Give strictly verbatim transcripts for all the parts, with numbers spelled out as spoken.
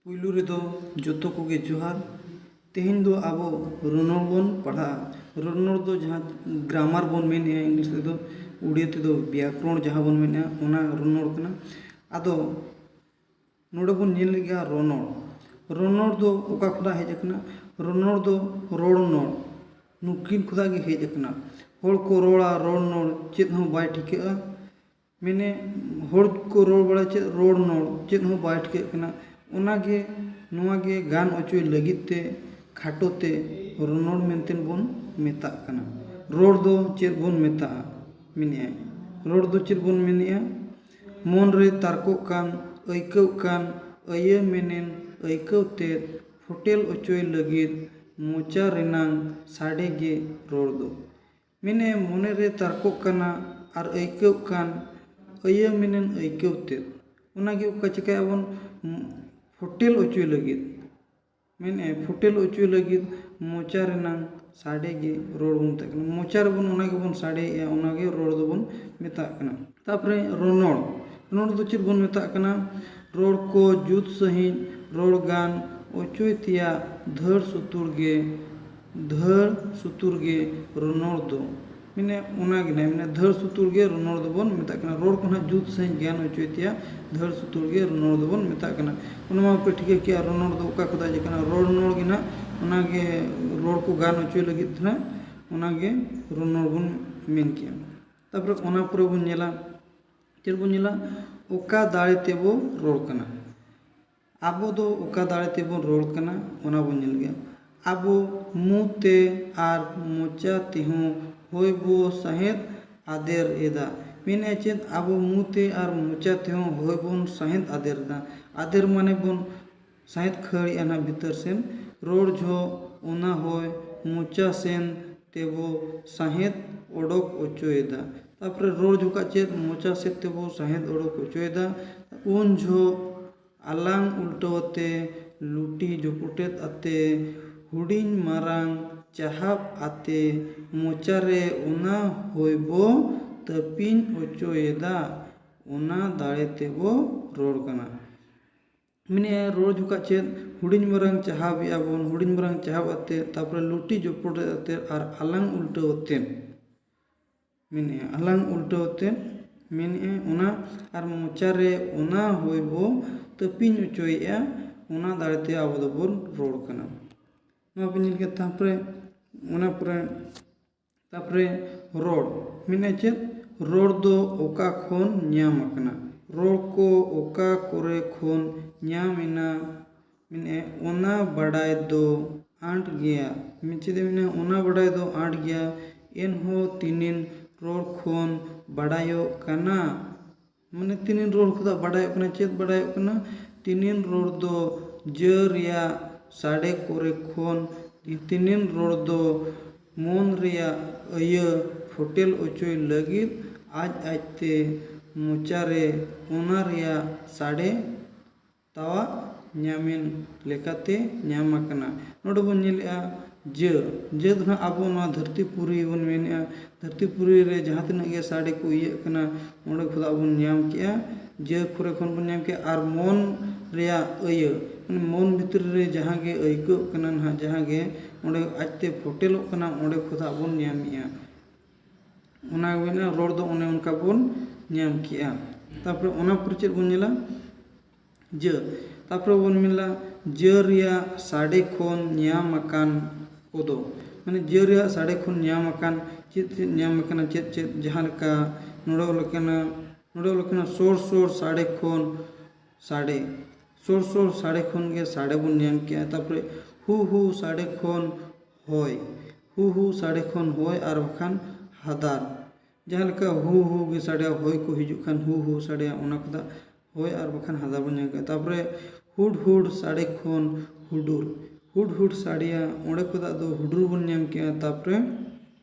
ᱯᱩᱭᱞᱩ ᱨᱮᱫᱚ ᱡᱚᱛᱚ ᱠᱚᱜᱮ ᱡᱚᱦᱟᱨ᱾ ᱛᱮᱦᱮᱧ ᱫᱚ ᱟᱵᱚ ᱨᱚᱱᱚᱲ ᱵᱚᱱ ᱯᱟᱲᱦᱟᱜᱼᱟ᱾ ᱨᱚᱱᱚᱲ ᱫᱚ ᱡᱟᱦᱟᱸ ᱜᱨᱟᱢᱟᱨ ᱵᱚᱱ ᱢᱮᱱᱮᱜᱼᱟ ᱤᱝᱞᱤᱥ ᱛᱮᱫᱚ, ᱩᱲᱤᱭᱟ ᱛᱮᱫᱚ ᱵᱮᱭᱟᱠᱨᱚᱱ ᱡᱟᱦᱟᱸ ᱵᱚᱱ ᱢᱮᱱᱮᱜᱼᱟ, ᱚᱱᱟ ᱨᱚᱱᱚᱲ ᱠᱟᱱᱟ᱾ ᱟᱫᱚ ᱱᱚᱰᱮ ᱵᱚᱱ ᱧᱮᱞ ᱞᱮᱜᱼᱟ ᱨᱚᱱᱚᱲ᱾ ᱨᱚᱱᱚᱲ ᱫᱚ ᱚᱠᱟ ᱠᱷᱚᱱᱟᱜ ᱦᱮᱡ ᱟᱠᱟᱱᱟ? ᱨᱚᱱᱚᱲ ᱫᱚ ᱨᱚᱲ ᱱᱚᱲ, ᱱᱩᱠᱤᱱ ᱠᱷᱚᱱᱟᱜ ᱜᱮ ᱦᱮᱡ ᱟᱠᱟᱱᱟ᱾ ᱦᱚᱲ ᱠᱚ ᱨᱚᱲᱟ ᱨᱚᱲ ᱱᱚᱲ, ᱪᱮᱫ ᱦᱚᱸ ᱵᱟᱭ ᱴᱷᱤᱠᱟᱹᱜᱼᱟ᱾ ᱢᱮᱱᱮ ᱦᱚᱲ ᱠᱚ ᱨᱚᱲ ᱵᱟᱲᱟ ᱪᱮᱫ ᱨᱚᱲ ᱱᱚᱲ, ᱪᱮᱫ ᱦᱚᱸ ᱵᱟᱭ ᱴᱷᱤᱠᱟᱹᱜ ᱠᱟᱱᱟ᱾ ᱚᱱᱟᱜᱮ, ᱱᱚᱣᱟ ᱜᱮ ᱜᱟᱱ ᱚᱪᱚᱭ ᱞᱟᱹᱜᱤᱫ ᱛᱮ ᱠᱷᱟᱴᱚ ᱛᱮ ᱨᱚᱱᱚᱲ ᱢᱮᱱᱛᱮ ᱵᱚᱱ ᱢᱮᱛᱟᱜ ᱠᱟᱱᱟ᱾ ᱨᱚᱲ ᱫᱚ ᱪᱮᱫ ᱵᱚᱱ ᱢᱮᱛᱟᱜᱼᱟ? ᱢᱮᱱᱮᱜᱼᱟᱭ, ᱨᱚᱲ ᱫᱚ ᱪᱮᱫ ᱵᱚᱱ ᱢᱮᱱᱮᱜᱼᱟ? ᱢᱚᱱ ᱨᱮ ᱛᱟᱨᱠᱚᱜ ᱠᱟᱱ, ᱟᱹᱭᱠᱟᱹᱜ ᱠᱟᱱ, ᱟᱹᱭᱟᱹ ᱢᱮᱱᱮᱱ ᱟᱹᱭᱠᱟᱹᱣ ᱛᱮᱫ ᱯᱷᱚᱴᱮᱞ ᱚᱪᱚᱭ ᱞᱟᱹᱜᱤᱫ ᱢᱚᱪᱟ ᱨᱮᱱᱟᱝ ᱥᱟᱰᱮ ᱜᱮ ᱨᱚᱲ ᱫᱚ᱾ ᱢᱮᱱᱮ ᱢᱚᱱᱮ ᱨᱮ ᱛᱟᱨᱠᱚᱜ ᱠᱟᱱᱟ ᱟᱨ ᱟᱹᱭᱠᱟᱹᱜ ᱠᱟᱱ, ᱟᱹᱭᱟᱹ ᱢᱮᱱᱮᱱ ᱟᱹᱭᱠᱟᱹᱣ ᱛᱮᱫ᱾ ᱚᱱᱟᱜᱮ ᱚᱠᱟ ᱪᱤᱠᱟᱹᱭᱟᱵᱚᱱ? ᱢ-, ᱯᱷᱚᱴᱮᱞ ᱚᱪᱚᱭ ᱞᱟᱹᱜᱤᱫ᱾ ᱢᱮᱱᱮ ᱯᱷᱚᱴᱮᱞ ᱚᱪᱚᱭ ᱞᱟᱹᱜᱤᱫ ᱢᱚᱪᱟ ᱨᱮᱱᱟᱝ ᱥᱟᱰᱮ ᱜᱮ ᱨᱚᱲ ᱵᱚᱱ ᱢᱮᱛᱟᱜ ᱠᱟᱱᱟ᱾ ᱢᱚᱪᱟ ᱨᱮᱵᱚᱱ ᱚᱱᱟ ᱜᱮᱵᱚᱱ ᱥᱟᱰᱮᱭᱮᱜᱼᱟ, ᱚᱱᱟᱜᱮ ᱨᱚᱲ ᱫᱚᱵᱚᱱ ᱢᱮᱛᱟᱜ ᱠᱟᱱᱟ᱾ ᱛᱟᱯᱚᱨᱮ ᱨᱚᱱᱚᱲ᱾ ᱨᱚᱱᱚᱲ ᱫᱚ ᱪᱮᱫ ᱵᱚᱱ ᱢᱮᱛᱟᱜ ᱠᱟᱱᱟ? ᱨᱚᱲ ᱠᱚ ᱡᱩᱛ ᱥᱟᱺᱦᱤᱡ ᱨᱚᱲ ᱜᱟᱱ ᱚᱪᱚᱭ ᱛᱮᱭᱟᱜ ᱫᱷᱟᱹᱲ ᱥᱩᱛᱩᱲ ᱜᱮ, ᱫᱷᱟᱹᱲ ᱥᱩᱛᱩᱲ ᱜᱮ ᱨᱚᱱᱚᱲ ᱫᱚ᱾ ᱢᱮᱱᱮ ᱚᱱᱟ ᱜᱮ ᱱᱟᱦᱟᱜ, ᱢᱮᱱᱮ ᱫᱷᱟᱹᱲ ᱥᱩᱛᱩᱲ ᱜᱮ ᱨᱚᱱᱚᱲ ᱫᱚᱵᱚᱱ ᱢᱮᱛᱟᱜ ᱠᱟᱱᱟ᱾ ᱨᱚᱲ ᱠᱚ ᱱᱟᱦᱟᱜ ᱡᱩᱛ ᱥᱟᱺᱦᱤᱡ ᱜᱟᱱ ᱚᱪᱚᱭ ᱛᱮᱭᱟᱜ ᱫᱷᱟᱹᱲ ᱥᱩᱛᱩᱲ ᱜᱮ ᱨᱚᱱᱚᱲ ᱫᱚᱵᱚᱱ ᱢᱮᱛᱟᱜ ᱠᱟᱱᱟ᱾ ᱚᱱᱟ ᱢᱟ ᱯᱮ ᱴᱷᱤᱠᱟᱹ ᱠᱮᱜᱼᱟ, ᱨᱚᱱᱚᱲ ᱫᱚ ᱚᱠᱟ ᱠᱷᱚᱱᱟᱜ ᱦᱮᱡ ᱟᱠᱟᱱᱟ? ᱨᱚᱲ ᱱᱚᱲ ᱜᱮ ᱱᱟᱦᱟᱜ, ᱚᱱᱟ ᱜᱮ ᱨᱚᱲ ᱠᱚ ᱜᱟᱱ ᱚᱪᱚᱭ ᱞᱟᱹᱜᱤᱫ ᱛᱮ ᱱᱟᱦᱟᱜ ᱚᱱᱟ ᱜᱮ ᱨᱚᱱᱚᱲ ᱵᱚᱱ ᱢᱮᱱ ᱠᱮᱜᱼᱟ᱾ ᱛᱟᱯᱚᱨᱮ ᱚᱱᱟ ᱯᱚᱨᱮ ᱵᱚᱱ ᱧᱮᱞᱟ, ᱪᱮᱫ ᱵᱚᱱ ᱧᱮᱞᱟ? ᱚᱠᱟ ᱫᱟᱲᱮ ᱛᱮᱵᱚ ᱨᱚᱲ ᱠᱟᱱᱟ? ᱟᱵᱚ ᱫᱚ ᱚᱠᱟ ᱫᱟᱲᱮ ᱛᱮᱵᱚᱱ ᱨᱚᱲ ᱠᱟᱱᱟ, ᱚᱱᱟ ᱵᱚᱱ ᱧᱮᱞ ᱜᱮᱭᱟ᱾ ᱟᱵᱚ ᱢᱩ ᱛᱮ ᱟᱨ ᱢᱚᱪᱟ ᱛᱮᱦᱚᱸ ᱦᱚᱭ ᱵᱚ ᱥᱟᱦᱮᱸᱫ ᱟᱫᱮᱨ ᱮᱫᱟ᱾ ᱢᱮᱱᱮᱫᱼᱟ ᱪᱮᱫ? ᱟᱵᱚ ᱢᱩ ᱛᱮ ᱟᱨ ᱢᱚᱪᱟ ᱛᱮᱦᱚᱸ ᱦᱚᱭ ᱵᱚᱱ ᱥᱟᱦᱮᱸᱫ ᱟᱫᱮᱨ ᱮᱫᱟ᱾ ᱟᱫᱮᱨ ᱢᱟᱱᱮ ᱵᱚᱱ ᱥᱟᱦᱮᱸᱫ ᱠᱷᱟᱹᱲᱮᱜᱼᱟ ᱱᱟᱦᱟᱜ ᱵᱷᱤᱛᱟᱹᱨ ᱥᱮᱱ᱾ ᱨᱚᱲ ᱡᱚᱦᱚᱜ ᱚᱱᱟ ᱦᱚᱭ ᱢᱚᱪᱟ ᱥᱮᱱ ᱛᱮᱵᱚ ᱥᱟᱦᱮᱸᱫ ᱚᱰᱚᱠ ᱚᱪᱚᱭᱮᱫᱟ᱾ ᱛᱟᱯᱚᱨᱮ ᱨᱚᱲ ᱡᱚᱠᱷᱟᱜ ᱪᱮᱫ? ᱢᱚᱪᱟ ᱥᱮᱫ ᱛᱮᱵᱚ ᱥᱟᱦᱮᱸᱫ ᱚᱰᱚᱠ ᱚᱪᱚᱭᱮᱫᱟ᱾ ᱩᱱ ᱡᱚᱦᱚᱜ ᱟᱞᱟᱝ ᱩᱞᱴᱟᱹᱣ ᱟᱛᱮ, ᱞᱩᱴᱤ ᱡᱚᱯᱚᱴᱮᱫ ᱟᱛᱮ, ᱦᱩᱰᱤᱧ ᱢᱟᱨᱟᱝ ᱪᱟᱦᱟᱵ ᱟᱛᱮ ᱢᱚᱪᱟ ᱨᱮ ᱚᱱᱟ ᱦᱚᱭ ᱵᱚ ᱛᱟᱹᱯᱤᱧ ᱚᱪᱚᱭᱮᱫᱟ᱾ ᱚᱱᱟ ᱫᱟᱲᱮ ᱛᱮᱵᱚ ᱨᱚᱲ ᱠᱟᱱᱟ᱾ ᱢᱮᱱᱮᱫᱼᱟ, ᱨᱚᱲ ᱡᱚᱠᱷᱟᱡ ᱪᱮᱫ ᱦᱩᱰᱤᱧ ᱢᱟᱨᱟᱝ ᱪᱟᱦᱟᱵ ᱮᱫᱼᱟ ᱵᱚᱱ, ᱦᱩᱰᱤᱧ ᱢᱟᱨᱟᱝ ᱪᱟᱦᱟᱵ ᱟᱛᱮᱫ, ᱛᱟᱨᱯᱚᱨᱮ ᱞᱩᱴᱤ ᱡᱚᱯᱚᱴ ᱟᱛᱮᱫ ᱟᱨ ᱟᱞᱟᱝ ᱩᱞᱴᱟᱹᱣ ᱟᱛᱮᱫ᱾ ᱢᱮᱱᱮᱫᱼᱟ, ᱟᱞᱟᱝ ᱩᱞᱴᱟᱹᱣ ᱟᱛᱮᱫ, ᱢᱮᱱᱮᱫᱼᱟ, ᱚᱱᱟ ᱟᱨ ᱢᱚᱪᱟ ᱨᱮ ᱚᱱᱟ ᱦᱚᱭ ᱵᱚ ᱛᱟᱹᱯᱤᱧ ᱚᱪᱚᱭᱮᱫᱼᱟ, ᱚᱱᱟ ᱫᱟᱲᱮ ᱛᱮ ᱟᱵᱚ ᱫᱚᱵᱚᱱ ᱨᱚᱲ ᱠᱟᱱᱟ᱾ ᱱᱚᱣᱟ ᱵᱚᱱ ᱧᱮᱞ ᱠᱮᱫ, ᱛᱟᱨᱯᱚᱨᱮ ᱚᱱᱟ ᱯᱚᱨᱮ ᱛᱟᱨᱯᱚᱨᱮ ᱨᱚᱲ, ᱢᱮᱱᱮᱫᱼᱟ ᱪᱮᱫ? ᱨᱚᱲ ᱫᱚ ᱚᱠᱟ ᱠᱷᱚᱱ ᱧᱟᱢ ᱟᱠᱟᱱᱟ? ᱨᱚᱲ ᱠᱚ ᱚᱠᱟ ᱠᱚᱨᱮ ᱠᱷᱚᱱ ᱧᱟᱢ ᱮᱱᱟ? ᱢᱮᱱᱮᱫᱼᱟ, ᱚᱱᱟ ᱵᱟᱰᱟᱭ ᱫᱚ ᱟᱸᱴ ᱜᱮᱭᱟ᱾ ᱢᱮᱱ ᱪᱮᱫ ᱮ ᱢᱮᱱᱟ? ᱚᱱᱟ ᱵᱟᱰᱟᱭ ᱫᱚ ᱟᱸᱴ ᱜᱮᱭᱟ, ᱮᱱᱦᱚᱸ ᱛᱤᱱᱤᱱ ᱨᱚᱲ ᱠᱷᱚᱱ ᱵᱟᱰᱟᱭᱚᱜ ᱠᱟᱱᱟ᱾ ᱢᱟᱱᱮ ᱛᱤᱱᱤᱱ ᱨᱚᱲ ᱠᱷᱚᱱᱟᱜ ᱵᱟᱰᱟᱭᱚᱜ ᱠᱟᱱᱟ, ᱪᱮᱫ ᱵᱟᱰᱟᱭᱚᱜ ᱠᱟᱱᱟ? ᱛᱤᱱᱤᱱ ᱨᱚᱲ ᱫᱚ ᱡᱟᱹ ᱨᱮᱭᱟᱜ ᱥᱟᱰᱮ ᱠᱚᱨᱮ ᱠᱷᱚᱱ, ᱛᱤᱱᱤᱱ ᱨᱚᱲ ᱫᱚ ᱢᱚᱱ ᱨᱮᱭᱟᱜ ᱟᱹᱭᱟᱹ ᱯᱷᱚᱴᱮᱞ ᱚᱪᱚᱭ ᱞᱟᱹᱜᱤᱫ ᱟᱡ ᱟᱡᱛᱮ ᱢᱚᱪᱟ ᱨᱮ ᱚᱱᱟ ᱨᱮᱭᱟᱜ ᱥᱟᱰᱮ ᱛᱟᱣᱟᱜ ᱧᱟᱢᱮᱱ ᱞᱮᱠᱟᱛᱮ ᱧᱟᱢ ᱟᱠᱟᱱᱟ᱾ ᱱᱚᱰᱮ ᱵᱚᱱ ᱧᱮᱞᱮᱜᱼᱟ ᱡᱟᱹ, ᱡᱟᱹ ᱫᱚ ᱱᱟᱦᱟᱜ ᱟᱵᱚ ᱱᱚᱣᱟ ᱫᱷᱟᱹᱨᱛᱤ ᱯᱩᱨᱤ ᱵᱚᱱ ᱢᱮᱱᱮᱜᱼᱟ᱾ ᱫᱷᱟᱹᱨᱛᱤ ᱯᱩᱨᱤ ᱨᱮ ᱡᱟᱦᱟᱸ ᱛᱤᱱᱟᱹᱜ ᱜᱮ ᱥᱟᱰᱮ ᱠᱚ ᱤᱭᱟᱹᱜ ᱠᱟᱱᱟ, ᱚᱸᱰᱮ ᱠᱷᱚᱱᱟᱜ ᱵᱚᱱ ᱧᱟᱢ ᱠᱮᱜᱼᱟ, ᱡᱟᱹ ᱠᱚᱨᱮ ᱠᱷᱚᱱ ᱵᱚᱱ ᱧᱟᱢ ᱠᱮᱜᱼᱟ᱾ ᱟᱨ ᱢᱚᱱ ᱨᱮᱭᱟᱜ ᱟᱹᱭᱟᱹ, ᱢᱟᱱᱮ ᱢᱚᱱ ᱵᱷᱤᱛᱨᱤ ᱨᱮ ᱡᱟᱦᱟᱸ ᱜᱮ ᱟᱹᱭᱠᱟᱹᱜ ᱠᱟᱱᱟ ᱱᱟᱦᱟᱜ, ᱡᱟᱦᱟᱸ ᱜᱮ ᱚᱸᱰᱮ ᱟᱡᱛᱮ ᱯᱷᱚᱴᱮᱞᱚᱜ ᱠᱟᱱᱟ, ᱚᱸᱰᱮ ᱠᱷᱚᱱᱟᱜ ᱵᱚᱱ ᱧᱟᱢᱮᱜᱼᱟ᱾ ᱚᱱᱟ ᱜᱮ ᱢᱮᱱᱟ ᱨᱚᱲ ᱫᱚ ᱚᱱᱮ ᱚᱱᱠᱟ ᱵᱚᱱ ᱧᱟᱢ ᱠᱮᱜᱼᱟ᱾ ᱛᱟᱨᱯᱚᱨᱮ ᱚᱱᱟ ᱯᱚᱨᱮ ᱪᱮᱫ ᱵᱚᱱ ᱧᱮᱞᱟ? ᱡᱟᱹ᱾ ᱛᱟᱨᱯᱚᱨᱮ ᱵᱚᱱ ᱢᱮᱱᱟ ᱡᱟᱹ ᱨᱮᱭᱟᱜ ᱥᱟᱰᱮ ᱠᱷᱚᱱ ᱧᱟᱢ ᱟᱠᱟᱱ ᱠᱚᱫᱚ, ᱢᱟᱱᱮ ᱡᱟᱹ ᱨᱮᱭᱟᱜ ᱥᱟᱰᱮ ᱠᱷᱚᱱ ᱧᱟᱢ ᱟᱠᱟᱱ ᱪᱮᱫ ᱪᱮᱫ ᱧᱟᱢ ᱟᱠᱟᱱᱟ, ᱪᱮᱫ ᱪᱮᱫ, ᱡᱟᱦᱟᱸ ᱞᱮᱠᱟ ᱱᱚᱰᱮ ᱚᱞ ᱟᱠᱟᱱᱟ, ᱱᱚᱰᱮ ᱚᱞ ᱟᱠᱟᱱᱟ ᱥᱳᱨ ᱥᱳᱨ ᱥᱟᱰᱮ ᱠᱷᱚᱱ ᱥᱟᱰᱮ, ᱥᱳᱨ ᱥᱳᱨ ᱥᱟᱰᱮ ᱠᱷᱚᱱ ᱜᱮ ᱥᱟᱰᱮ ᱵᱚᱱ ᱧᱟᱢ ᱠᱮᱜᱼᱟ᱾ ᱛᱟᱨᱯᱚᱨᱮ ᱦᱩ ᱦᱩ ᱥᱟᱰᱮ ᱠᱷᱚᱱ ᱦᱚᱭ, ᱦᱩ ᱦᱩ ᱥᱟᱰᱮ ᱠᱷᱚᱱ ᱦᱚᱭ ᱟᱨ ᱵᱟᱠᱷᱟᱱ ᱦᱟᱫᱟᱨ᱾ ᱡᱟᱦᱟᱸ ᱞᱮᱠᱟ ᱦᱩ ᱦᱩ ᱜᱮ ᱥᱟᱰᱮᱭᱟ, ᱦᱚᱭ ᱠᱚ ᱦᱤᱡᱩᱜ ᱠᱷᱟᱱ ᱦᱩ ᱦᱩ ᱥᱟᱰᱮᱭᱟ, ᱚᱱᱟ ᱠᱷᱚᱱᱟᱜ ᱦᱚᱭ ᱟᱨ ᱵᱟᱠᱷᱟᱱ ᱦᱟᱫᱟᱨ ᱵᱚᱱ ᱧᱟᱢ ᱠᱮᱜᱼᱟ᱾ ᱛᱟᱨᱯᱚᱨᱮ ᱦᱩᱰ ᱦᱩᱰ ᱥᱟᱰᱮ ᱠᱷᱚᱱ ᱦᱩᱰᱩᱨ, ᱦᱩᱰ ᱦᱩᱰ ᱥᱟᱰᱮᱭᱟ, ᱚᱸᱰᱮ ᱠᱷᱚᱱᱟᱜ ᱫᱚ ᱦᱩᱰᱩᱨ ᱵᱚᱱ ᱧᱟᱢ ᱠᱮᱜᱼᱟ᱾ ᱛᱟᱨᱯᱚᱨᱮ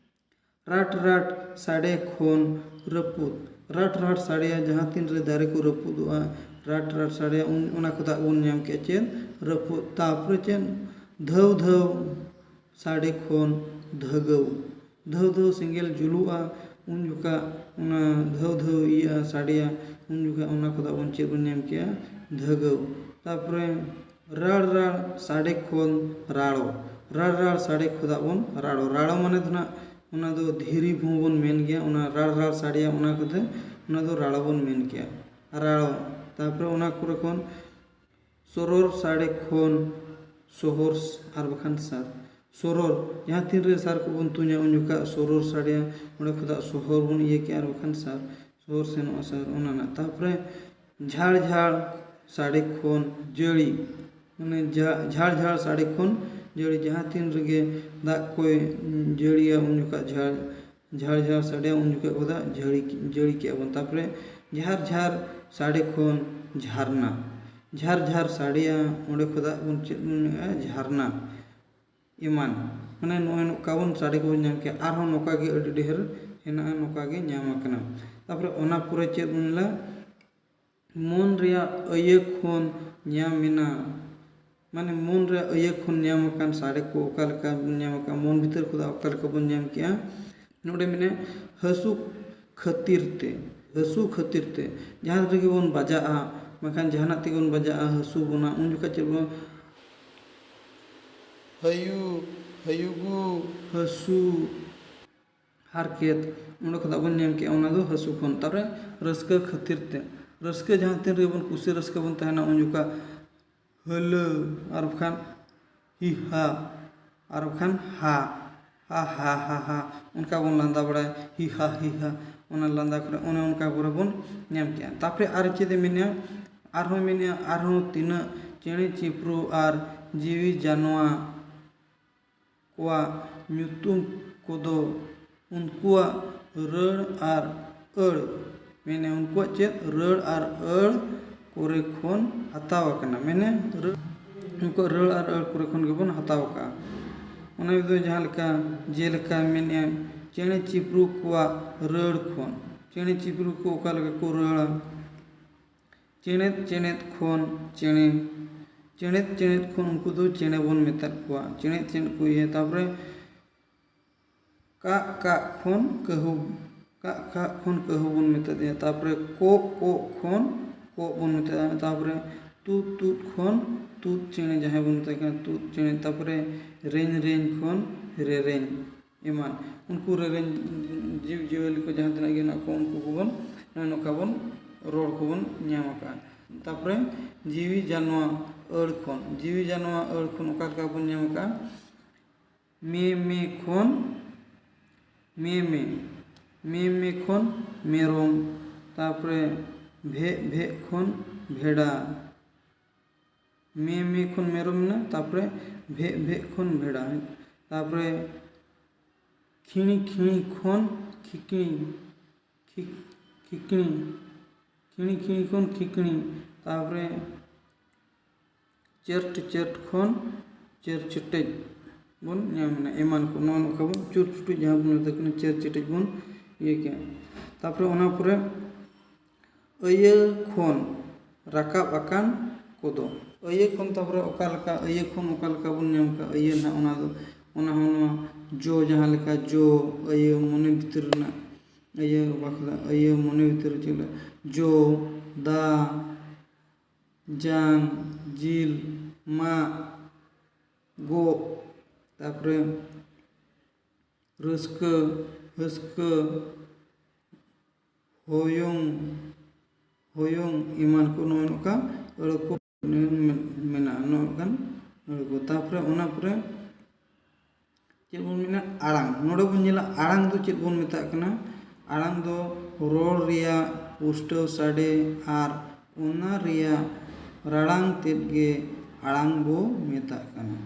ᱨᱟᱴ ᱨᱟᱴ ᱥᱟᱰᱮ ᱠᱷᱚᱱ ᱨᱟᱹᱯᱩᱫ, ᱨᱟᱴ ᱨᱟᱴ ᱥᱟᱰᱮᱭᱟ, ᱡᱟᱦᱟᱸ ᱛᱤᱱ ᱨᱮ ᱫᱟᱨᱮ ᱠᱚ ᱨᱟᱹᱯᱩᱫᱚᱜᱼᱟ, ᱨᱟᱴ ᱨᱟᱴ ᱥᱟᱰᱮᱭᱟ, ᱩᱱ, ᱚᱱᱟ ᱠᱷᱚᱱᱟᱜ ᱵᱚᱱ ᱧᱟᱢ ᱠᱮᱜᱼᱟ ᱪᱮᱫ? ᱨᱟᱹᱯᱩᱫ᱾ ᱛᱟᱨᱯᱚᱨᱮ ᱪᱮᱫ? ᱫᱷᱟᱹᱣ ᱫᱷᱟᱹᱣ ᱥᱟᱰᱮ ᱠᱷᱚᱱ ᱫᱷᱟᱹᱜᱟᱹᱣ, ᱫᱷᱟᱹᱣ ᱫᱷᱟᱹᱣ ᱥᱮᱸᱜᱮᱞ ᱡᱩᱞᱩᱜᱼᱟ, ᱩᱱ ᱡᱚᱠᱷᱟᱜ ᱚᱱᱟ ᱫᱷᱟᱹᱣ ᱫᱷᱟᱹᱣ ᱤᱭᱟᱹᱜᱼᱟ, ᱥᱟᱰᱮᱭᱟ, ᱩᱱ ᱡᱚᱠᱷᱟᱜ ᱚᱱᱟ ᱠᱷᱚᱱᱟᱜ ᱵᱚᱱ ᱪᱮᱫ ᱵᱚᱱ ᱧᱟᱢ ᱠᱮᱜᱼᱟ? ᱫᱷᱟᱹᱜᱟᱹᱣ᱾ ᱛᱟᱨᱯᱚᱨᱮ ᱨᱟᱲ ᱨᱟᱲ ᱥᱟᱰᱮ ᱠᱷᱚᱱ ᱨᱟᱲᱚ, ᱨᱟᱲ ᱨᱟᱲ ᱥᱟᱰᱮ ᱠᱷᱚᱱᱟᱜ ᱵᱚᱱ ᱨᱟᱲᱚ᱾ ᱨᱟᱲᱚ ᱢᱟᱱᱮ ᱫᱚ ᱱᱟᱜ ᱚᱱᱟ ᱫᱚ ᱫᱷᱤᱨᱤ ᱦᱚᱸ ᱵᱚᱱ ᱢᱮᱱ ᱜᱮᱭᱟ, ᱚᱱᱟ ᱨᱟᱲ ᱨᱟᱲ ᱥᱟᱰᱮᱭᱟ ᱚᱱᱟ ᱠᱚᱫᱚ, ᱚᱱᱟ ᱫᱚ ᱨᱟᱲᱚ ᱵᱚᱱ ᱢᱮᱱ ᱜᱮᱭᱟ, ᱨᱟᱲᱚ᱾ ᱛᱟᱨᱯᱚᱨᱮ ᱚᱱᱟ ᱠᱚᱨᱮ ᱠᱷᱚᱱ ᱥᱚᱨᱚᱨ ᱥᱟᱰᱮ ᱠᱷᱚᱱ ᱥᱚᱦᱚᱨ ᱟᱨ ᱵᱟᱠᱷᱟᱱ ᱥᱟᱨ᱾ ᱥᱚᱨᱚᱨ, ᱡᱟᱦᱟᱸ ᱛᱤᱱᱨᱮ ᱥᱟᱨ ᱠᱚᱵᱚᱱ ᱛᱩᱧᱟ ᱩᱱ ᱡᱚᱠᱷᱟᱜ ᱥᱚᱨᱚᱨ ᱥᱟᱰᱮᱭᱟ, ᱚᱸᱰᱮ ᱠᱷᱚᱱᱟᱜ ᱥᱚᱦᱚᱨ ᱵᱚᱱ ᱤᱭᱟᱹ ᱠᱮᱜᱼᱟ ᱟᱨ ᱵᱟᱠᱷᱟᱱ ᱥᱟᱨ, ᱥᱚᱦᱚᱨ ᱥᱮᱱᱚᱜᱼᱟ ᱥᱟᱨ, ᱚᱱᱟ ᱨᱮᱱᱟᱜ᱾ ᱛᱟᱨᱯᱚᱨᱮ ᱡᱷᱟᱲ ᱡᱷᱟᱲ ᱥᱟᱰᱮ ᱠᱷᱚᱱ ᱡᱟᱹᱲᱤ, ᱢᱟᱱᱮ ᱡᱷᱟ- ᱡᱷᱟᱲ ᱡᱷᱟᱲ ᱥᱟᱰᱮ ᱠᱷᱚᱱ ᱡᱟᱹᱲᱤ, ᱡᱟᱦᱟᱸ ᱛᱤᱱ ᱨᱮᱜᱮ ᱫᱟᱜ ᱠᱚᱭ ᱡᱟᱹᱲᱤᱭᱟ ᱩᱱ ᱡᱚᱠᱷᱟᱜ ᱡᱷᱟᱲ ᱡᱷᱟᱲ ᱡᱷᱟᱲ ᱥᱟᱰᱮᱭᱟ ᱩᱱ ᱡᱚᱠᱷᱟᱜ ᱠᱚ ᱫᱟᱜ ᱡᱟᱹᱲᱤ ᱡᱟᱹᱲᱤ ᱠᱮᱜᱼᱟ ᱵᱚᱱ᱾ ᱛᱟᱨᱯᱚᱨᱮ ᱡᱷᱟᱨ ᱡᱷᱟᱨ ᱥᱟᱰᱮ ᱠᱷᱚᱱ ᱡᱷᱟᱨᱱᱟ, ᱡᱷᱟᱨ ᱡᱷᱟᱨ ᱥᱟᱰᱮᱭᱟ ᱚᱸᱰᱮ ᱠᱷᱚᱱᱟᱜ ᱵᱚᱱ ᱪᱮᱫ ᱵᱚᱱ ᱢᱮᱱᱟ? ᱡᱷᱟᱨᱱᱟ᱾ ᱮᱢᱟᱱ, ᱢᱟᱱᱮ ᱱᱚᱜᱼᱚᱭ ᱱᱚᱝᱠᱟ ᱵᱚᱱ ᱥᱟᱰᱮ ᱠᱚᱵᱚᱱ ᱧᱟᱢ ᱠᱮᱜᱼᱟ᱾ ᱟᱨᱦᱚᱸ ᱱᱚᱝᱠᱟ ᱜᱮ ᱟᱹᱰᱤ ᱰᱷᱮᱨ ᱦᱮᱱᱟᱜᱼᱟ, ᱱᱚᱝᱠᱟ ᱜᱮ ᱧᱟᱢ ᱟᱠᱟᱱᱟ᱾ ᱛᱟᱨᱯᱚᱨᱮ ᱚᱱᱟ ᱯᱚᱨᱮ ᱪᱮᱫ ᱵᱚᱱ ᱧᱮᱞᱟ? ᱢᱚᱱ ᱨᱮᱭᱟᱜ ᱟᱹᱭᱟᱹ ᱠᱷᱚᱱ ᱧᱟᱢ ᱮᱱᱟ, ᱢᱟᱱᱮ ᱢᱚᱱ ᱨᱮᱭᱟᱜ ᱟᱹᱭᱟᱹ ᱠᱷᱚᱱ ᱧᱟᱢ ᱟᱠᱟᱱ ᱥᱟᱰᱮ ᱠᱚ ᱚᱠᱟ ᱞᱮᱠᱟ ᱵᱚᱱ ᱧᱟᱢ ᱟᱠᱟᱫ, ᱢᱚᱱ ᱵᱷᱤᱛᱟᱹᱨ ᱠᱷᱚᱱ ᱚᱠᱟ ᱞᱮᱠᱟ ᱵᱚᱱ ᱧᱟᱢ ᱠᱮᱜᱼᱟ᱾ ᱱᱚᱰᱮ ᱢᱮᱱᱟᱭᱟ ᱦᱟᱹᱥᱩ ᱠᱷᱟᱹᱛᱤᱨ ᱛᱮ, ᱦᱟᱹᱥᱩ ᱠᱷᱟᱹᱛᱤᱨ ᱛᱮ ᱡᱟᱦᱟᱸ ᱨᱮᱜᱮ ᱵᱚᱱ ᱵᱟᱡᱟᱜᱼᱟ, ᱵᱟᱝᱠᱷᱟᱱ ᱡᱟᱦᱟᱱᱟᱜ ᱛᱮᱜᱮ ᱵᱚᱱ ᱵᱟᱡᱟᱜᱼᱟ, ᱦᱟᱹᱥᱩ ᱵᱚᱱᱟ, ᱩᱱ ᱡᱚᱠᱷᱟᱡ ᱪᱮᱫ ᱵᱚᱱ ᱦᱟᱹᱭᱩ, ᱦᱟᱹᱭᱩᱜᱩ, ᱦᱟᱹᱥᱩ, ᱦᱟᱨᱠᱮᱛ, ᱚᱸᱰᱮ ᱠᱷᱚᱱᱟᱜ ᱵᱚᱱ ᱧᱟᱢ ᱠᱮᱜᱼᱟ, ᱚᱱᱟ ᱫᱚ ᱦᱟᱹᱥᱩ ᱠᱷᱚᱱ᱾ ᱛᱟᱨᱯᱚᱨᱮ ᱨᱟᱹᱥᱠᱟᱹ ᱠᱷᱟᱹᱛᱤᱨ ᱛᱮ, ᱨᱟᱹᱥᱠᱟᱹ ᱡᱟᱦᱟᱸ ᱛᱤᱱ ᱨᱮᱜᱮ ᱵᱚᱱ ᱠᱩᱥᱤ ᱨᱟᱹᱥᱠᱟᱹ ᱵᱚᱱ ᱛᱟᱦᱮᱱᱟ, ᱩᱱ ᱡᱚᱠᱷᱟᱜ ᱦᱟᱹᱞᱟᱹ, ᱟᱨ ᱵᱟᱠᱷᱟᱱ ᱦᱤ ᱦᱟ, ᱟᱨ ᱵᱟᱠᱷᱟᱱ ᱦᱟ, ᱦᱟ ᱦᱟ ᱦᱟ ᱦᱟ, ᱚᱱᱠᱟ ᱵᱚᱱ ᱞᱟᱸᱫᱟ ᱵᱟᱲᱟᱭᱟ, ᱦᱤ ᱦᱟ ᱦᱤ ᱦᱟ, ᱚᱱᱟ ᱞᱟᱸᱫᱟ ᱠᱚᱨᱮ ᱚᱱᱮ ᱚᱱᱠᱟ ᱠᱚᱨᱮ ᱵᱚᱱ ᱧᱟᱢ ᱠᱮᱜᱼᱟ᱾ ᱛᱟᱨᱯᱚᱨᱮ ᱟᱨ ᱪᱮᱫ ᱮ ᱢᱮᱱᱮᱜᱼᱟ? ᱟᱨᱦᱚᱸ ᱢᱮᱱᱮᱜᱼᱟ, ᱟᱨᱦᱚᱸ ᱛᱤᱱᱟᱹᱜ ᱪᱮᱬᱮ ᱪᱤᱯᱨᱩ ᱟᱨ ᱡᱤᱣᱤ ᱡᱟᱱᱣᱟ ᱠᱚᱣᱟᱜ ᱧᱩᱛᱩᱢ ᱠᱚᱫᱚ ᱩᱱᱠᱩᱣᱟᱜ ᱨᱟᱹᱲ ᱟᱨ ᱟᱹᱲ, ᱢᱮᱱᱮ ᱩᱱᱠᱩᱣᱟᱜ ᱪᱮᱫ ᱨᱟᱹᱲ ᱟᱨ ᱟᱹᱲ ᱠᱚᱨᱮ ᱠᱷᱚᱱ ᱦᱟᱛᱟᱣ ᱟᱠᱟᱱᱟ, ᱢᱮᱱᱮ ᱨᱟᱹᱲ, ᱩᱱᱠᱩᱣᱟᱜ ᱨᱟᱹᱲ ᱟᱨ ᱟᱹᱲ ᱠᱚᱨᱮ ᱠᱷᱚᱱ ᱜᱮᱵᱚᱱ ᱦᱟᱛᱟᱣ ᱟᱠᱟᱫᱼᱟ᱾ ᱚᱱᱟ ᱫᱚ ᱡᱟᱦᱟᱸ ᱞᱮᱠᱟ, ᱡᱮᱞᱮᱠᱟ ᱢᱮᱱᱮ ᱪᱮᱬᱮ ᱪᱤᱯᱨᱩ ᱠᱚᱣᱟᱜ ᱨᱟᱹᱲ ᱠᱷᱚᱱ, ᱪᱮᱬᱮ ᱪᱤᱯᱨᱩ ᱠᱚ ᱚᱠᱟ ᱞᱮᱠᱟ ᱠᱚ ᱨᱟᱹᱲᱟ, ᱪᱮᱬᱮᱫ ᱪᱮᱬᱮᱫ ᱠᱷᱚᱱ ᱪᱮᱬᱮ, ᱪᱮᱬᱮᱫ ᱪᱮᱬᱮᱫ ᱠᱷᱚᱱ ᱩᱱᱠᱩ ᱫᱚ ᱪᱮᱬᱮ ᱵᱚᱱ ᱢᱮᱛᱟᱫ ᱠᱚᱣᱟ, ᱪᱮᱬᱮᱫ ᱪᱮᱬᱮᱫ ᱠᱚ ᱤᱭᱟᱹ᱾ ᱛᱟᱨᱯᱚᱨᱮ ᱠᱟᱜ ᱠᱟᱜ ᱠᱷᱚᱱ ᱠᱟᱹᱦᱩ, ᱠᱟᱜ ᱠᱟᱜ ᱠᱷᱚᱱ ᱠᱟᱹᱦᱩ ᱵᱚᱱ ᱢᱮᱛᱟᱫᱮᱭᱟ᱾ ᱛᱟᱨᱯᱚᱨᱮ ᱠᱚᱜ ᱠᱚᱜ ᱠᱷᱚᱱ ᱠᱚᱜ ᱵᱚᱱ ᱢᱮᱛᱟᱫᱮᱭᱟ᱾ ᱛᱟᱨᱯᱚᱨᱮ ᱛᱩᱫ ᱛᱩᱫ ᱠᱷᱚᱱ ᱛᱩᱫ ᱪᱮᱬᱮ, ᱡᱟᱦᱟᱸᱭ ᱵᱚᱱ ᱢᱮᱛᱟᱭ ᱠᱟᱱᱟ ᱛᱩᱫ ᱪᱮᱬᱮ, ᱛᱟᱨᱯᱚᱨᱮ ᱨᱮᱧ ᱨᱮᱧ ᱠᱷᱚᱱ ᱨᱮᱨᱮᱧ ᱮᱢᱟᱱ᱾ ᱩᱱᱠᱩ ᱨᱮᱨᱮᱧ ᱡᱤᱵᱽ ᱡᱤᱭᱟᱹᱞᱤ ᱠᱚ ᱡᱟᱦᱟᱸ ᱛᱤᱱᱟᱹᱜ ᱜᱮ ᱢᱮᱱᱟᱜ ᱠᱚᱣᱟ, ᱩᱱᱠᱩ ᱠᱚᱵᱚᱱ ᱱᱚᱜᱼᱚ ᱱᱚᱝᱠᱟ ᱵᱚᱱ ᱨᱚᱲ ᱠᱚᱵᱚᱱ ᱧᱟᱢ ᱟᱠᱟᱫᱼᱟ᱾ ᱛᱟᱨᱯᱚᱨᱮ ᱡᱤᱣᱤ ᱡᱟᱱᱣᱟ ᱟᱹᱲ ᱠᱷᱚᱱ, ᱡᱤᱣᱤ ᱡᱟᱱᱣᱟ ᱟᱹᱲ ᱠᱷᱚᱱ ᱚᱠᱟ ᱞᱮᱠᱟ ᱵᱚᱱ ᱧᱟᱢ ᱟᱠᱟᱫᱼᱟ? ᱢᱮ ᱢᱮ ᱠᱷᱚᱱ ᱢᱮ ᱢᱮ, ᱢᱮ ᱢᱮ ᱠᱷᱚᱱ ᱢᱮᱨᱚᱢ, ᱛᱟᱨᱯᱚᱨᱮ ᱵᱷᱮᱜ ᱵᱷᱮᱜ ᱠᱷᱚᱱ ᱵᱷᱮᱰᱟ, ᱢᱮ ᱢᱮ ᱠᱷᱚᱱ ᱢᱮᱨᱚᱢ ᱮᱱᱟ, ᱛᱟᱨᱯᱚᱨᱮ ᱵᱷᱮᱜ ᱵᱷᱮᱜ ᱠᱷᱚᱱ ᱵᱷᱮᱰᱟ, ᱛᱟᱨᱯᱚᱨᱮ ᱠᱷᱤᱲᱤ ᱠᱷᱤᱲᱤ ᱠᱷᱚᱱ ᱠᱷᱤᱠᱲᱤ, ᱠᱷᱤ- ᱠᱷᱤᱠᱲᱤ, ᱠᱷᱤᱲᱤ ᱠᱷᱤᱲᱤ ᱠᱷᱚᱱ ᱠᱷᱤᱠᱲᱤ, ᱛᱟᱨᱯᱚᱨᱮ ᱪᱮᱨᱴ ᱪᱮᱨᱴ ᱠᱷᱚᱱ ᱪᱮᱨ ᱪᱮᱴᱮᱡ ᱵᱚᱱ ᱧᱟᱢ ᱮᱱᱟ, ᱮᱢᱟᱱ ᱠᱚ᱾ ᱱᱚᱜᱼᱚ ᱱᱚᱝᱠᱟ ᱵᱚᱱ ᱪᱩᱨ ᱪᱩᱴᱩᱡ, ᱡᱟᱦᱟᱸ ᱵᱚᱱ ᱢᱮᱛᱟᱜ ᱠᱟᱱᱟ ᱪᱮᱨ ᱪᱮᱴᱮᱡ, ᱵᱚᱱ ᱤᱭᱟᱹ ᱠᱮᱜᱼᱟ᱾ ᱛᱟᱨᱯᱚᱨᱮ ᱚᱱᱟ ᱯᱚᱨᱮ ᱟᱹᱭᱟᱹ ᱠᱷᱚᱱ ᱨᱟᱠᱟᱵ ᱟᱠᱟᱱ ᱠᱚᱫᱚ᱾ ᱟᱹᱭᱟᱹ ᱠᱷᱚᱱ, ᱛᱟᱨᱯᱚᱨᱮ ᱚᱠᱟ ᱞᱮᱠᱟ, ᱟᱹᱭᱟᱹ ᱠᱷᱚᱱ ᱚᱠᱟ ᱞᱮᱠᱟ ᱵᱚᱱ ᱧᱟᱢ ᱠᱟᱜᱼᱟ ᱟᱹᱭᱟᱹ ᱱᱟᱦᱟᱜ, ᱚᱱᱟ ᱫᱚ, ᱚᱱᱟ ᱦᱚᱸ ᱱᱚᱣᱟ ᱡᱚ, ᱡᱟᱦᱟᱸ ᱞᱮᱠᱟ ᱡᱚ, ᱟᱹᱭᱟᱹ ᱢᱚᱱᱮ ᱵᱷᱤᱛᱤᱨ ᱨᱮᱱᱟᱜ ᱟᱹᱭᱟᱹ, ᱵᱟᱠᱷᱨᱟ ᱟᱹᱭᱟᱹ ᱢᱚᱱᱮ ᱵᱷᱤᱛᱤᱨ ᱨᱮ ᱪᱮᱫ ᱞᱮᱠᱟ ᱡᱚ, ᱫᱟ, ᱡᱟᱝ, ᱡᱤᱞ, ᱢᱟᱜ, ᱜᱚᱜ, ᱛᱟᱨᱯᱚᱨᱮ ᱨᱟᱹᱥᱠᱟᱹ, ᱦᱟᱹᱥᱠᱟᱹ, ᱦᱚᱭᱚᱝ, ᱦᱚᱭᱚᱝ ᱮᱢᱟᱱ ᱠᱚ ᱱᱚᱜᱼᱚ ᱱᱚᱝᱠᱟ ᱟᱹᱲᱟᱹ ᱠᱚ ᱢᱮᱱᱟᱜᱼᱟ, ᱱᱚᱝᱠᱟᱱ ᱟᱹᱲᱟᱹ ᱠᱚ᱾ ᱛᱟᱨᱯᱚᱨᱮ ᱚᱱᱟ ᱯᱚᱨᱮ ᱪᱮᱫ ᱵᱚᱱ ᱢᱮᱱᱟ? ᱟᱲᱟᱝ᱾ ᱱᱚᱰᱮ ᱵᱚᱱ ᱧᱮᱞᱟ ᱟᱲᱟᱝ ᱫᱚ ᱪᱮᱫ ᱵᱚᱱ ᱢᱮᱛᱟᱜ ᱠᱟᱱᱟ? ᱟᱲᱟᱝ ᱫᱚ ᱨᱚᱲ ᱨᱮᱭᱟᱜ ᱯᱩᱥᱴᱟᱹᱣ ᱥᱟᱰᱮ ᱟᱨ ᱚᱱᱟ ᱨᱮᱭᱟᱜ ᱨᱟᱲᱟᱝ ᱛᱮᱫ ᱜᱮ ᱟᱲᱟᱝ ᱵᱚ ᱢᱮᱛᱟᱜ ᱠᱟᱱᱟ᱾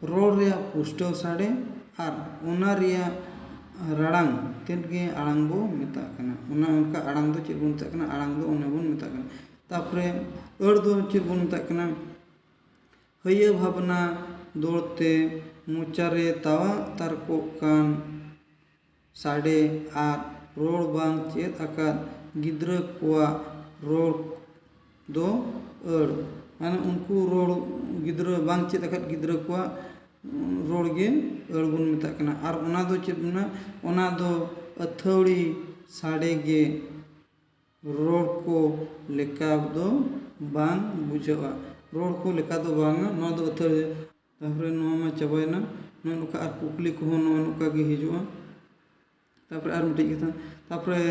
ᱨᱚᱲ ᱨᱮᱭᱟᱜ ᱯᱩᱥᱴᱟᱹᱣ ᱥᱟᱰᱮ ᱟᱨ ᱚᱱᱟ ᱨᱮᱭᱟᱜ ᱨᱟᱲᱟᱝ ᱛᱮᱫ ᱜᱮ ᱟᱲᱟᱝ ᱵᱚ ᱢᱮᱛᱟᱜ ᱠᱟᱱᱟ᱾ ᱚᱱᱟ ᱚᱱᱠᱟ ᱟᱲᱟᱝ ᱫᱚ ᱪᱮᱫ ᱵᱚᱱ ᱢᱮᱛᱟᱜ ᱠᱟᱱᱟ? ᱟᱲᱟᱝ ᱫᱚ ᱚᱱᱮ ᱵᱚᱱ ᱢᱮᱛᱟᱜ ᱠᱟᱱᱟ᱾ ᱛᱟᱯᱚᱨᱮ ᱟᱹᱲ ᱫᱚ ᱪᱮᱫ ᱵᱚᱱ ᱢᱮᱛᱟᱜ ᱠᱟᱱᱟ? ᱦᱟᱹᱭᱟᱹ ᱵᱷᱟᱵᱽᱱᱟ ᱫᱚᱲ ᱛᱮ ᱢᱚᱪᱟ ᱨᱮ ᱛᱟᱣᱟᱜ ᱛᱟᱨᱠᱚᱜ ᱠᱟᱱ ᱥᱟᱰᱮ ᱟᱨ ᱨᱚᱲ ᱵᱟᱝ ᱪᱮᱫ ᱟᱠᱟᱫ ᱜᱤᱫᱽᱨᱟᱹ ᱠᱚᱣᱟᱜ ᱨᱚᱲ ᱫᱚ ᱟᱹᱲ᱾ ᱢᱟᱱᱮ ᱩᱱᱠᱩ ᱨᱚᱲ, ᱜᱤᱫᱽᱨᱟᱹ ᱵᱟᱝ ᱪᱮᱫ ᱟᱠᱟᱫ ᱜᱤᱫᱽᱨᱟᱹ ᱠᱚᱣᱟᱜ, ᱩᱸ, ᱨᱚᱲ ᱜᱮ ᱟᱹᱲ ᱵᱚᱱ ᱢᱮᱛᱟᱜ ᱠᱟᱱᱟ᱾ ᱟᱨ ᱚᱱᱟ ᱫᱚ ᱪᱮᱫ ᱵᱚᱱ ᱢᱮᱱᱟ? ᱚᱱᱟ ᱫᱚ ᱟᱹᱛᱷᱟᱹᱣᱲᱤ ᱥᱟᱰᱮ ᱜᱮ ᱨᱚᱲ ᱠᱚ ᱞᱮᱠᱟ ᱫᱚ ᱵᱟᱝ ᱵᱩᱡᱷᱟᱹᱜᱼᱟ᱾ ᱨᱚᱲ ᱠᱚ ᱞᱮᱠᱟ ᱫᱚ ᱵᱟᱝᱟ, ᱱᱚᱣᱟ ᱫᱚ ᱟᱹᱛᱷᱟᱹᱲᱤ᱾ ᱛᱟᱨᱯᱚᱨᱮ ᱱᱚᱣᱟ ᱢᱟ ᱪᱟᱵᱟᱭᱮᱱᱟ᱾ ᱱᱚᱜᱼᱚ ᱱᱚᱝᱠᱟ ᱟᱨ ᱠᱩᱠᱞᱤ ᱠᱚᱦᱚᱸ ᱱᱚᱜᱼᱚ ᱱᱚᱝᱠᱟ ᱜᱮ ᱦᱤᱡᱩᱜᱼᱟ᱾ ᱛᱟᱨᱯᱚᱨᱮ ᱟᱨ ᱢᱤᱫᱴᱮᱡ ᱠᱟᱛᱷᱟ, ᱛᱟᱨᱯᱚᱨᱮ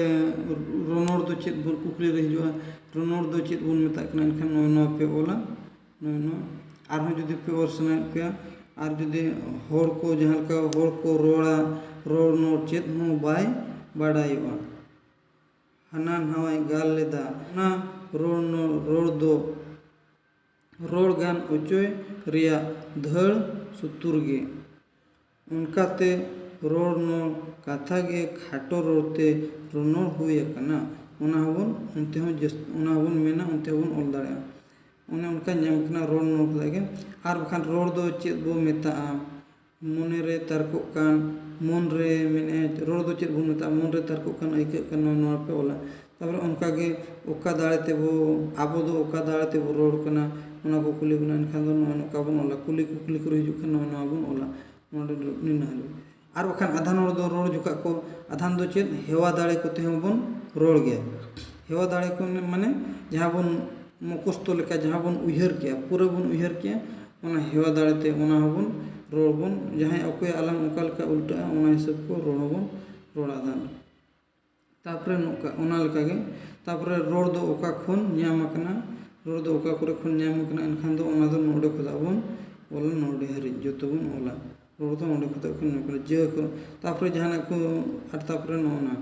ᱨᱚᱱᱚᱲ ᱫᱚ ᱪᱮᱫ ᱵᱚᱱ, ᱠᱩᱠᱞᱤ ᱨᱮ ᱦᱤᱡᱩᱜᱼᱟ, ᱨᱚᱱᱚᱲ ᱫᱚ ᱪᱮᱫ ᱵᱚᱱ ᱢᱮᱛᱟᱜ ᱠᱟᱱᱟ? ᱮᱱᱠᱷᱟᱱ ᱱᱚᱜᱼᱚᱭ ᱱᱚᱣᱟ ᱯᱮ ᱚᱞᱟ, ᱱᱚᱜᱼᱚᱭ ᱱᱚᱣᱟ᱾ ᱟᱨᱦᱚᱸ ᱡᱩᱫᱤ ᱯᱮ ᱚᱞ ᱥᱟᱱᱟᱭᱮᱫ ᱯᱮᱭᱟ, ᱟᱨ ᱡᱩᱫᱤ ᱦᱚᱲ ᱠᱚ ᱡᱟᱦᱟᱸ ᱞᱮᱠᱟ ᱦᱚᱲ ᱠᱚ ᱨᱚᱲᱟ, ᱨᱚᱲ ᱱᱚᱲ ᱪᱮᱫ ᱦᱚᱸ ᱵᱟᱭ ᱵᱟᱰᱟᱭᱚᱜᱼᱟ᱾ ᱦᱟᱱᱟ ᱱᱟᱣᱟᱭ ᱜᱟᱞ ᱞᱮᱫᱟ, ᱚᱱᱟ ᱨᱚᱲ ᱱᱚᱲ, ᱨᱚᱲ ᱫᱚ ᱨᱚᱲ ᱜᱟᱱ ᱚᱪᱚᱭ ᱨᱮᱭᱟᱜ ᱫᱷᱟᱹᱲ ᱥᱩᱛᱩᱨ ᱜᱮ᱾ ᱚᱱᱠᱟᱛᱮ ᱨᱚᱲ ᱱᱚᱲ ᱠᱟᱛᱷᱟ ᱜᱮ ᱠᱷᱟᱴᱚ ᱨᱚᱲᱛᱮ ᱨᱚᱱᱚᱲ ᱦᱩᱭ ᱟᱠᱟᱱᱟ᱾ ᱚᱱᱟ ᱦᱚᱸᱵᱚᱱ ᱚᱱᱛᱮ ᱦᱚᱸ ᱡᱟᱹᱥ-, ᱚᱱᱟ ᱦᱚᱸᱵᱚᱱ ᱢᱮᱱᱟ, ᱚᱱᱛᱮ ᱦᱚᱸᱵᱚᱱ ᱚᱞ ᱫᱟᱲᱮᱭᱟᱜᱼᱟ᱾ ᱚᱱᱮ ᱚᱱᱠᱟ ᱧᱟᱢ ᱠᱟᱱᱟ ᱨᱚᱲ ᱱᱚᱲ ᱠᱟᱛᱷᱟ ᱜᱮ᱾ ᱟᱨ ᱵᱟᱠᱷᱟᱱ ᱨᱚᱲ ᱫᱚ ᱪᱮᱫ ᱵᱚ ᱢᱮᱛᱟᱜᱼᱟ? ᱢᱚᱱᱮ ᱨᱮ ᱛᱟᱨᱠᱚᱜ ᱠᱟᱱ, ᱢᱚᱱ ᱨᱮ ᱢᱮᱱᱮᱫᱼᱟ, ᱨᱚᱲ ᱫᱚ ᱪᱮᱫ ᱵᱚᱱ ᱢᱮᱛᱟᱜᱼᱟ? ᱢᱚᱱ ᱨᱮ ᱛᱟᱨᱠᱚᱜ ᱠᱟᱱ, ᱟᱹᱭᱠᱟᱹᱜ ᱠᱟᱱ, ᱱᱚᱣᱟ, ᱱᱚᱣᱟ ᱯᱮ ᱚᱞᱟ᱾ ᱛᱟᱨᱯᱚᱨᱮ ᱚᱱᱠᱟ ᱜᱮ ᱚᱠᱟ ᱫᱟᱲᱮ ᱛᱮᱵᱚ, ᱟᱵᱚ ᱫᱚ ᱚᱠᱟ ᱫᱟᱲᱮ ᱛᱮᱵᱚ ᱨᱚᱲ ᱠᱟᱱᱟ, ᱚᱱᱟ ᱠᱚ ᱠᱩᱞᱤ ᱵᱚᱱᱟ, ᱮᱱᱠᱷᱟᱱ ᱫᱚ ᱱᱚᱜᱼᱚ ᱱᱚᱝᱠᱟ ᱵᱚᱱ ᱚᱞᱟ᱾ ᱠᱩᱞᱤ ᱠᱩᱠᱞᱤ ᱠᱚᱨᱮ ᱦᱤᱡᱩᱜ ᱠᱷᱟᱱ ᱱᱚᱜᱼᱚ ᱱᱚᱣᱟ ᱵᱚᱱ ᱚᱞᱟ᱾ ᱱᱚᱰᱮ ᱫᱚ ᱱᱤᱱᱟᱹᱜ ᱦᱟᱹᱵᱤᱡ᱾ ᱟᱨ ᱵᱟᱠᱷᱟᱱ ᱟᱫᱷᱟᱱ ᱦᱚᱲ ᱫᱚ ᱨᱚᱲ ᱡᱚᱠᱷᱟᱜ ᱠᱚ, ᱟᱫᱷᱟᱱ ᱫᱚ ᱪᱮᱫ? ᱦᱮᱣᱟ ᱫᱟᱲᱮ ᱠᱚᱛᱮ ᱦᱚᱸᱵᱚᱱ ᱨᱚᱲ ᱜᱮᱭᱟ᱾ ᱦᱮᱣᱟ ᱫᱟᱲᱮ ᱠᱚ ᱢᱟᱱᱮ ᱡᱟᱦᱟᱸ ᱵᱚᱱ ᱢᱩᱠᱷᱚᱥᱛᱚ ᱞᱮᱠᱟ ᱡᱟᱦᱟᱸ ᱵᱚᱱ ᱩᱭᱦᱟᱹᱨ ᱠᱮᱜᱼᱟ, ᱯᱩᱨᱟᱹ ᱵᱚᱱ ᱩᱭᱦᱟᱹᱨ ᱠᱮᱜᱼᱟ, ᱚᱱᱟ ᱦᱮᱣᱟ ᱫᱟᱲᱮᱛᱮ ᱚᱱᱟ ᱦᱚᱸᱵᱚᱱ ᱨᱚᱲ ᱵᱚᱱ, ᱡᱟᱦᱟᱸᱭ ᱚᱠᱚᱭᱟᱜ ᱟᱞᱟᱝ ᱚᱠᱟ ᱞᱮᱠᱟ ᱩᱞᱴᱟᱹᱜᱼᱟ, ᱚᱱᱟ ᱦᱤᱥᱟᱹᱵ ᱠᱚ ᱨᱚᱲ ᱦᱚᱸᱵᱚᱱ ᱨᱚᱲ ᱟᱫᱷᱟᱱ᱾ ᱛᱟᱨᱯᱚᱨᱮ ᱱᱚᱝᱠᱟ, ᱚᱱᱟ ᱞᱮᱠᱟᱜᱮ, ᱛᱟᱨᱯᱚᱨᱮ ᱨᱚᱲ ᱫᱚ ᱚᱠᱟ ᱠᱷᱚᱱ ᱧᱟᱢ ᱟᱠᱟᱱᱟ, ᱨᱚᱲ ᱫᱚ ᱚᱠᱟ ᱠᱚᱨᱮ ᱠᱷᱚᱱ ᱧᱟᱢ ᱟᱠᱟᱱᱟ, ᱮᱱᱠᱷᱟᱱ ᱫᱚ ᱚᱱᱟ ᱫᱚ ᱱᱚᱰᱮ ᱠᱷᱚᱱᱟᱜ ᱵᱚᱱ ᱚᱞᱟ, ᱱᱚᱰᱮ ᱦᱟᱹᱨᱤᱡ ᱡᱚᱛᱚ ᱵᱚᱱ ᱚᱞᱟ᱾ ᱨᱚᱲ ᱫᱚ ᱚᱸᱰᱮ ᱠᱷᱚᱱᱟᱜ ᱠᱷᱚᱱ ᱧᱟᱢ ᱟᱠᱟᱱᱟ, ᱡᱟᱹ ᱠᱷᱚᱱ, ᱛᱟᱨᱯᱚᱨᱮ ᱡᱟᱦᱟᱱᱟᱜ ᱠᱚ, ᱟᱨ ᱛᱟᱨᱯᱚᱨᱮ ᱱᱚᱜᱼᱚ ᱱᱟ᱾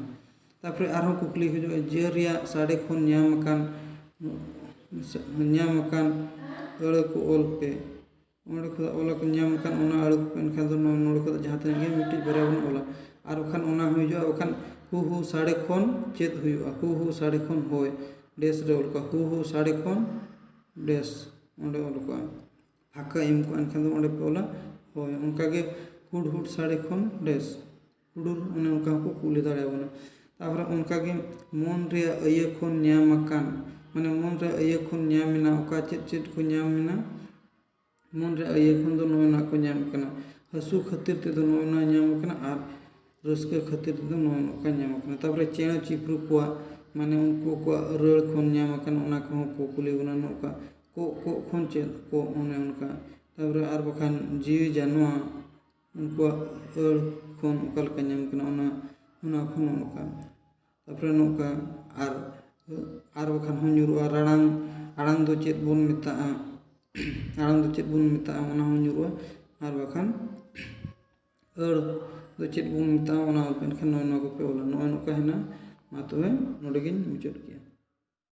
ᱛᱟᱨᱯᱚᱨᱮ ᱟᱨᱦᱚᱸ ᱠᱩᱠᱞᱤ ᱦᱤᱡᱩᱜᱼᱟ, ᱡᱟᱹ ᱨᱮᱭᱟᱜ ᱥᱟᱰᱮ ᱠᱷᱚᱱ ᱧᱟᱢ ᱟᱠᱟᱱ, ᱧᱟᱢ ᱟᱠᱟᱱ ᱟᱹᱲᱟᱹ ᱠᱚ ᱚᱞ ᱯᱮ᱾ ᱚᱸᱰᱮ ᱠᱷᱚᱱ ᱚᱞ ᱟᱠᱟᱱ, ᱧᱟᱢ ᱟᱠᱟᱱ ᱚᱱᱟ ᱟᱹᱲᱟᱹ ᱠᱚ, ᱮᱱᱠᱷᱟᱱ ᱫᱚ ᱱᱚᱣᱟ, ᱱᱚᱰᱮ ᱠᱷᱚᱱ ᱡᱟᱦᱟᱸ ᱛᱤᱱᱟᱹᱜ ᱜᱮ ᱢᱤᱫᱴᱤᱡ ᱵᱟᱨᱭᱟ ᱵᱚᱱ ᱚᱞᱟ᱾ ᱟᱨ ᱵᱟᱠᱷᱟᱱ ᱚᱱᱟ ᱦᱩᱭ ᱦᱤᱡᱩᱜᱼᱟ, ᱵᱟᱠᱷᱟᱱ ᱦᱩ ᱦᱩ ᱥᱟᱰᱮ ᱠᱷᱚᱱ ᱪᱮᱫ ᱦᱩᱭᱩᱜᱼᱟ? ᱦᱩ ᱦᱩ ᱥᱟᱰᱮ ᱠᱷᱚᱱ ᱦᱚᱭ, ᱰᱮᱥ ᱨᱮ ᱚᱞ ᱠᱚᱜᱼᱟ, ᱦᱩ ᱦᱩ ᱥᱟᱰᱮ ᱠᱷᱚᱱ ᱰᱮᱥ, ᱚᱸᱰᱮ ᱚᱞ ᱠᱚᱜᱼᱟ᱾ ᱯᱷᱟᱸᱠᱟ ᱮᱢ ᱠᱚᱜᱼᱟ, ᱮᱱᱠᱷᱟᱱ ᱫᱚ ᱚᱸᱰᱮ ᱯᱮ ᱚᱞᱟ ᱦᱚᱭ᱾ ᱚᱱᱠᱟᱜᱮ ᱦᱩᱰ ᱦᱩᱰ ᱥᱟᱰᱮ ᱠᱷᱚᱱ ᱰᱮᱥ, ᱦᱩᱰᱩᱨ, ᱚᱱᱮ ᱚᱱᱠᱟ ᱦᱚᱸᱠᱚ ᱠᱩᱞᱤ ᱫᱟᱲᱮᱭᱟᱵᱚᱱᱟ᱾ ᱛᱟᱨᱯᱚᱨᱮ ᱚᱱᱠᱟᱜᱮ ᱢᱚᱱ ᱨᱮᱭᱟᱜ ᱟᱹᱭᱟᱹ ᱠᱷᱚᱱ ᱧᱟᱢ ᱟᱠᱟᱱ, ᱢᱟᱱᱮ ᱢᱚᱱ ᱨᱮᱭᱟᱜ ᱟᱹᱭᱟᱹ ᱠᱷᱚᱱ ᱧᱟᱢ ᱮᱱᱟ, ᱚᱠᱟ ᱪᱮᱫ ᱪᱮᱫ ᱠᱚ ᱧᱟᱢ ᱮᱱᱟ? ᱢᱚᱱ ᱨᱮᱭᱟᱜ ᱟᱹᱭᱟᱹ ᱠᱷᱚᱱ ᱫᱚ ᱱᱚᱜᱼᱚᱭ ᱱᱚᱣᱟ ᱠᱚ ᱧᱟᱢ ᱟᱠᱟᱱᱟ, ᱦᱟᱹᱥᱩ ᱠᱷᱟᱹᱛᱤᱨ ᱛᱮᱫᱚ ᱱᱚᱜᱼᱚᱭ ᱱᱚᱣᱟ ᱧᱟᱢ ᱟᱠᱟᱱᱟ, ᱟᱨ ᱨᱟᱹᱥᱠᱟᱹ ᱠᱷᱟᱹᱛᱤᱨ ᱛᱮᱫᱚ ᱱᱚᱜᱼᱚᱭ ᱱᱚᱝᱠᱟ ᱧᱟᱢ ᱟᱠᱟᱱᱟ᱾ ᱛᱟᱨᱯᱚᱨᱮ ᱪᱮᱬᱮ ᱪᱤᱯᱨᱩ ᱠᱚᱣᱟᱜ ᱢᱟᱱᱮ ᱩᱱᱠᱩ ᱠᱚᱣᱟᱜ ᱨᱟᱹᱲ ᱠᱷᱚᱱ ᱧᱟᱢ ᱟᱠᱟᱱ, ᱚᱱᱟ ᱠᱚᱦᱚᱸ ᱠᱚ ᱠᱩᱞᱤ ᱵᱚᱱᱟ ᱱᱚᱝᱠᱟ, ᱠᱚᱜ ᱠᱚᱜ ᱠᱷᱚᱱ ᱪᱮᱫ ᱠᱚᱜ, ᱚᱱᱮ ᱚᱱᱠᱟ᱾ ᱛᱟᱯᱚᱨᱮ ᱟᱨ ᱵᱟᱠᱷᱟᱱ ᱡᱤᱣᱤ ᱡᱟᱱᱣᱟ, ᱩᱱᱠᱩᱣᱟᱜ ᱟᱹᱲ ᱠᱷᱚᱱ ᱚᱠᱟ ᱞᱮᱠᱟ ᱧᱟᱢ ᱠᱟᱱᱟ, ᱚᱱᱟ, ᱚᱱᱟ ᱠᱷᱚᱱ ᱚᱱᱠᱟ᱾ ᱛᱟᱯᱚᱨᱮ ᱱᱚᱝᱠᱟ, ᱟᱨ, ᱟᱨ ᱵᱟᱠᱷᱟᱱ ᱦᱚᱸ ᱧᱩᱨᱩᱜᱼᱟ, ᱨᱟᱲᱟᱝ, ᱟᱲᱟᱝ ᱫᱚ ᱪᱮᱫ ᱵᱚᱱ ᱢᱮᱛᱟᱜᱼᱟ? ᱟᱲᱟᱝ ᱫᱚ ᱪᱮᱫ ᱵᱚᱱ ᱢᱮᱛᱟᱜᱼᱟ, ᱚᱱᱟ ᱦᱚᱸ ᱧᱩᱨᱩᱜᱼᱟ᱾ ᱟᱨ ᱵᱟᱠᱷᱟᱱ ᱟᱹᱲ ᱫᱚ ᱪᱮᱫ ᱵᱚᱱ ᱢᱮᱛᱟᱜᱼᱟ, ᱚᱱᱟ ᱮᱱᱠᱷᱟᱱ ᱱᱚᱜᱼᱚᱭ ᱱᱚᱣᱟ ᱠᱚᱯᱮ ᱚᱞᱟ᱾ ᱱᱚᱜᱼᱚᱭ ᱱᱚᱝᱠᱟ ᱦᱮᱱᱟᱜ᱾ ᱢᱟ ᱛᱚᱵᱮ ᱱᱚᱰᱮ ᱜᱤᱧ ᱢᱩᱪᱟᱹᱫ ᱠᱮᱜᱼᱟ᱾